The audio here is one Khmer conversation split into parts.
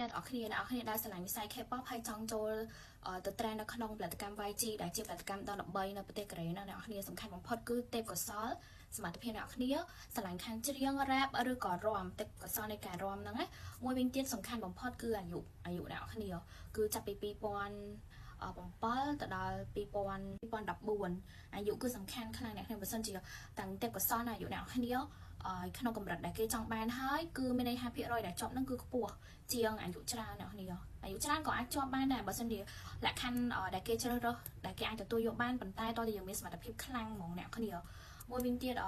អ្នកនរគ្នាអ្នកនរគ្នាដែលស្រឡាញ់វិស័យ K-pop ហើយចង់ចូលទៅ train នៅក្នុងផលិតកម្ម YG ដែលជាផលិតកម្មដ៏ល្បីនៅប្រទេសកូរ៉េណាអ្នកនរគ្នាសំខាន់បំផុតគឺទេពកោសល្យសមត្ថភាពអ្នកនរគ្នាស្រឡាញ់ខាងច្រៀង rap ឬក៏រាំទេពកោសល្យនៃការរាំហ្នឹងណាមួយវិញទៀតសំខាន់បំផុតគឺអាយុអាយុអ្នកនរគ្នាគឺចាប់ពី2007ទៅដល់2014អាយុគឺសំខាន់ខ្លាំងអ្នកគ្នាបើសិនជាទាំងទេពកោសល្យអាយុអ្នកគ្នាក្នុងកម្រិតដែលគេចង់បានហើយគឺមានន័យថាភាគរយដែលជាប់នឹងគឺខ្ពស់ជាងអាយុច្រើនអ្នកគ្នាអាយុច្រើនក៏អាចជាប់បានដែរបើសិនជាលក្ខខណ្ឌដែលគេជ្រើសរើសដែលគេអាចទទួលយកបានប៉ុន្តែតើយើងមានសមត្ថភាពខ្លាំងហ្មងអ្នកគ្នាមួយវិញទៀតអ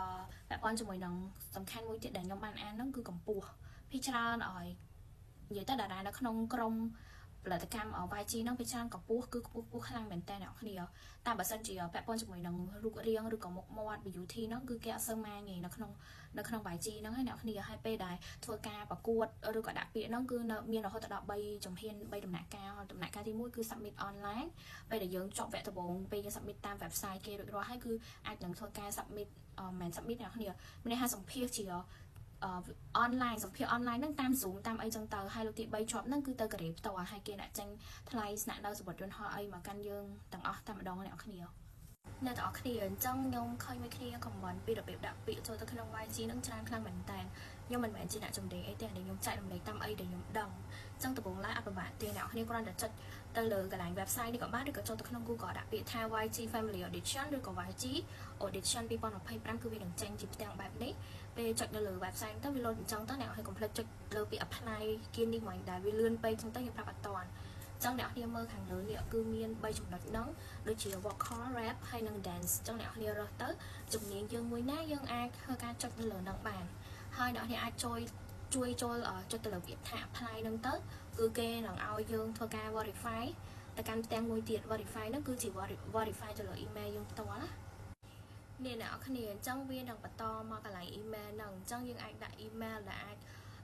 ពាក់ព័ន្ធជាមួយនឹងសំខាន់មួយទៀតដែលខ្ញុំបានអានហ្នឹងគឺកម្ពស់ភាគច្រើនឲ្យនិយាយទៅតារានៅក្នុងក្រុមផលិតកម្ម YG ហ្នឹងភាគច្រើនកម្ពស់គឺខ្ពស់ខ្ពស់ខ្លាំងមែនតើអ្នកគ្នាតែបើសិនជាពាក់ព័ន្ធជាមួយនឹងរូបរាងឬក៏មុខមាត់ beauty ហ្នឹងគឺគេអត់សូវម៉ាញទេនៅក្នុង YG ហ្នឹងឯអ្នកគ្នាហើយពេលដែលធ្វើការប្រកួតឬក៏ដាក់ពាក្យហ្នឹងគឺនៅមានរហូតដល់3ជំហាន3ដំណាក់កាលដំណាក់កាលទី1គឺ submit online ពេលដែលយើងចប់វគ្គដំបូងពេលយើង submit តាម website គេរួចរាល់ហើយគឺអាចនឹងធ្វើការ submit មិន submit អ្នកគ្នាមានន័យថាសម្ភាសជាអនឡាញសម្ភាសអនឡាញហ្នឹងតាម Zoom តាមអីចឹងទៅហើយលោកទី3ជាប់ហ្នឹងគឺទៅកូរ៉េផ្ទាល់ហើយគេអ្នកចេញថ្លៃស្នាក់នៅសំបុត្រយន្តហោះអីមកកាន់យើងទាំងអស់តែម្ដងអ្នកគ្នាអ្នកទាំងអស់គ្នាអញ្ចឹងខ្ញុំឃើញមួយគ្នា comment ពីរបៀបដាក់ពាក្យចូលទៅក្នុង YG ហ្នឹងច្រើនខ្លាំងមែនតើខ្ញុំមិនមែនជាអ្នកចម្រៀងអីទេដែលខ្ញុំចែករំលែកតាមអីដែលខ្ញុំដឹងអញ្ចឹងដំបូងឡើយអត់ប្រមាថទេអ្នកគ្នាគ្រាន់តែចុចទៅលើកន្លែង website នេះក៏បានឬក៏ចូលទៅក្នុង Google ដាក់ពាក្យថា YG Family Audition ឬក៏ YG Audition 2025គឺវានឹងចេញជាផ្ទាំងបែបនេះពេលចុចនៅលើ website ទៅវាលោតអញ្ចឹងទៅអ្នកឲ្យកុំភ្លេចចុចលើពាក្យ apply គៀននេះមកដែលវាលឿនពេកអញ្ចឹងទៅខ្ញុំប្រាប់អត់តាន់ចឹងអ្នកគ្នាមើលខាងលើនេះគឺមាន3ចំណុចហ្នឹងដូចជា vocal rap ហើយនិង dance ចឹងអ្នកគ្នារើសទៅជំនាញយើងមួយណាយើងអាចធ្វើការចុចនៅលើហ្នឹងបានហើយអ្នកគ្នាអាចជួយជួយចូលចុចទៅលើពាក្យថា apply ហ្នឹងទៅគឺគេនឹងឲ្យយើងធ្វើការ verify ទៅកាន់ផ្ទាំងមួយទៀត verify ហ្នឹងគឺជា verify ទៅលើ email យើងផ្ទាល់ណានេះអ្នកនរគ្នាអញ្ចឹងវានឹងបន្តមកកន្លែង email ហ្នឹងអញ្ចឹងយើងអាចដាក់ email ដែលអាច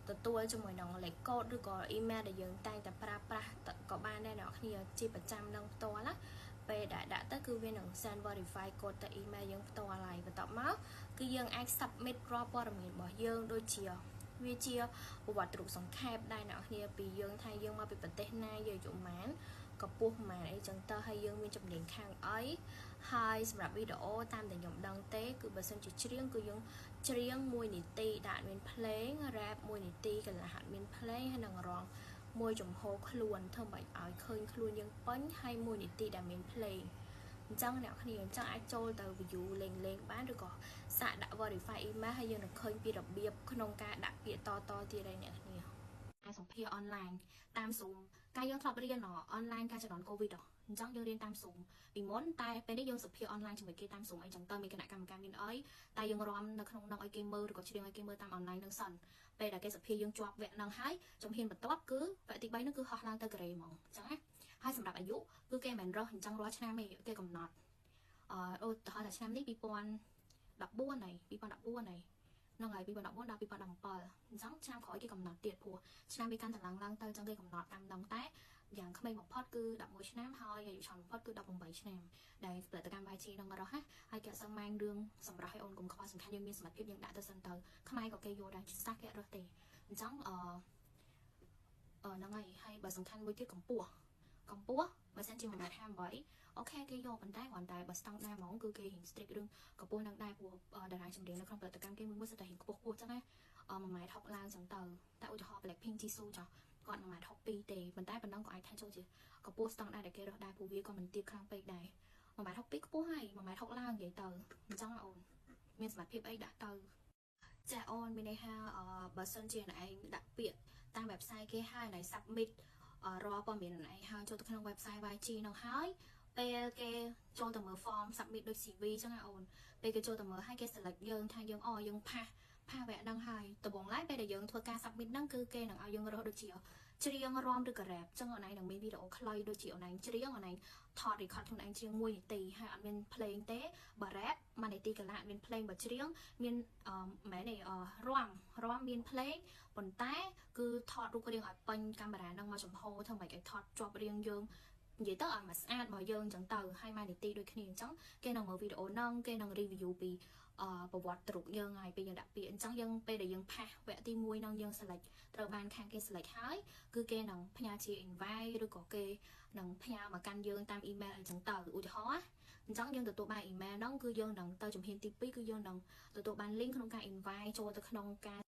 ទទួលជាមួយនឹងលេខកូដឬក៏ email ដែលយើងតែងតែប្រើប្រាស់ក៏បានដែរអ្នកនរគ្នាជាប្រចាំនឹងផ្ទាល់ណាពេលដែលដាក់ទៅគឺវានឹង send verify code ទៅ email យើងផ្ទាល់ហើយបន្ទាប់មកគឺយើងអាច submit រាល់ព័ត៌មានរបស់យើងដូចជាវាជាប្រវត្តិរូបសង្ខេបដែរអ្នកនរគ្នាពីយើងថាយើងមកពីប្រទេសណាយើងអាយុប៉ុន្មានកម្ពស់ប៉ុន្មានអីចឹងទៅហើយយើងមានជំនាញខាងអីហើយសម្រាប់វីដេអូតាមតែខ្ញុំដឹងទេគឺបើសិនជាច្រៀងគឺយើងច្រៀង1នាទីដាក់មានភ្លេង rap 1នាទីកន្លះអត់មានភ្លេងហើយនឹងរងមួយចំហខ្លួនធ្វើម៉េចឲ្យឃើញខ្លួនយើងពេញហើយ1នាទីដែលមានភ្លេងអញ្ចឹងអ្នកគ្នាអញ្ចឹងអាចចូលទៅ view លេងលេងបានឬក៏សាកដាក់ verify email ហើយយើងនឹងឃើញពីរបៀបក្នុងការដាក់ពាក្យតតទៀតហើយអ្នកគ្នាការសម្ភាសអនឡាញតាម Zoom កាលយើងធ្លាប់រៀនអនឡាញកាលជំនាន់ COVID អញ្ចឹងយើងរៀនតាម Zoom ពីមុនតែពេលនេះយើងសម្ភាសអនឡាញជាមួយគេតាម Zoom អីចឹងទៅមានគណៈកម្មការមានអីតែយើងរាំនៅក្នុងនោះឲ្យគេមើលឬក៏ច្រៀងឲ្យគេមើលតាមអនឡាញនឹងសិនពេលដែលគេសម្ភាសយើងជាប់វគ្គហ្នឹងហើយជំហានបន្ទាប់គឺវគ្គទី3ហ្នឹងគឺហោះឡើងទៅកូរ៉េហ្មងអញ្ចឹងណាហើយសម្រាប់អាយុគឺគេមិនមែនរើសអញ្ចឹងរាល់ឆ្នាំទេគេកំណត់អឺឧទាហរណ៍ថាឆ្នាំនេះ2014ហើយ2014ហើយហ្នឹងហើយ2014ដល់2017អញ្ចឹងឆ្នាំក្រោយគេកំណត់ទៀតព្រោះឆ្នាំវាកាន់តែឡើងឡើងទៅអញ្ចឹងគេកំណត់តាមដងតែយ៉ាងក្មេងបំផុតគឺ11ឆ្នាំហើយអាយុច្រើនបំផុតគឺ18ឆ្នាំដែលផលិតកម្ម YG នឹងរស់ណាហើយគេអត់សូវម៉ាងរឿងសម្រាប់ឲ្យអូនកុំខ្វល់សំខាន់យើងមានសមត្ថភាពយើងដាក់ទៅសិនទៅខ្មែរក៏គេយល់ដែរសាសគេអត់រើសទេអញ្ចឹងអឺអឺហ្នឹងហើយហើយបើសំខាន់មួយទៀតកម្ពស់កម្ពស់បើសិនជា1.58 OK គេយកប៉ុន្តែគ្រាន់តែបើស្តង់ដារហ្មងគឺគេរៀង strict រឿងកម្ពស់នឹងដែរព្រោះតារាចម្រៀងនៅក្នុងផលិតកម្មគេមួយមួយសុទ្ធតែរៀងខ្ពស់ខ្ពស់ចឹងណា1ម៉ែត្រ60ឡើងចឹងទៅតែឧទាហរណ៍ Blackpink Jisoo ចុះគាត់1ម៉ែត្រ62ទេប៉ុន្តែប៉ុណ្ណឹងក៏អាចថាចូលជាកម្ពស់ស្តង់ដារដែលគេរើសដែរព្រោះវាក៏មិនទាបខ្លាំងពេកដែរ1ម៉ែត្រ62ខ្ពស់ហើយ1ម៉ែត្រ60ឡើងនិយាយទៅអញ្ចឹងអូនមានសមត្ថភាពអីដាក់ទៅចាអូនមានន័យថាបើសិនជាអ្នកឯងដាក់ពាក្យតាម website គេហើយអ្នក submit រាល់ព័ត៌មានអ្នកឯងហើយចូលទៅក្នុង website YG នោះហើយពេលគេចូលទៅមើល form submit ដូច CV ចឹងណាអូនពេលគេចូលទៅមើលហើយគេ select យើងថាយើងអូយើង pass pass វគ្គហ្នឹងហើយដំបូងឡើយពេលដែលយើងធ្វើការ submit ហ្នឹងគឺគេនឹងឲ្យយើងរើសដូចជាច្រៀងរាំឬក៏ rap ចឹងអូនឯងនឹងមានវីដេអូខ្លីដូចជាអូនឯងច្រៀងអូនឯងថត record ខ្លួនឯងច្រៀង1នាទីហើយអត់មានភ្លេងទេបើ rap 1នាទីកន្លះអត់មានភ្លេងបើច្រៀងមានអឺមែនទេរាំរាំមានភ្លេងប៉ុន្តែគឺថតរូបរាងឲ្យពេញកាមេរ៉ាហ្នឹងមកចំហធ្វើម៉េចឲ្យថតជាប់រាងយើងនិយាយទៅឲ្យមកស្អាតរបស់យើងអញ្ចឹងទៅហើយមួយនាទីដូចគ្នាអញ្ចឹងគេនឹងមើលវីដេអូហ្នឹងគេនឹង review ពី អប្រវត្តិរូបយើងហើយពេលយើងដាក់ពាក្យអញ្ចឹងយើងពេលដែលយើង pass វគ្គទី1នឹងយើង select ត្រូវបានខាងគេ select ហើយគឺគេនឹងផ្ញើជា invite ឬក៏គេនឹងផ្ញើមកកាន់យើងតាម email អញ្ចឹងទៅឧទាហរណ៍អញ្ចឹងយើងទទួលបាន email ហ្នឹងគឺយើងនឹងទៅជំហានទី2គឺយើងនឹងទទួលបាន link ក្នុងការ invite ចូលទៅក្នុងការ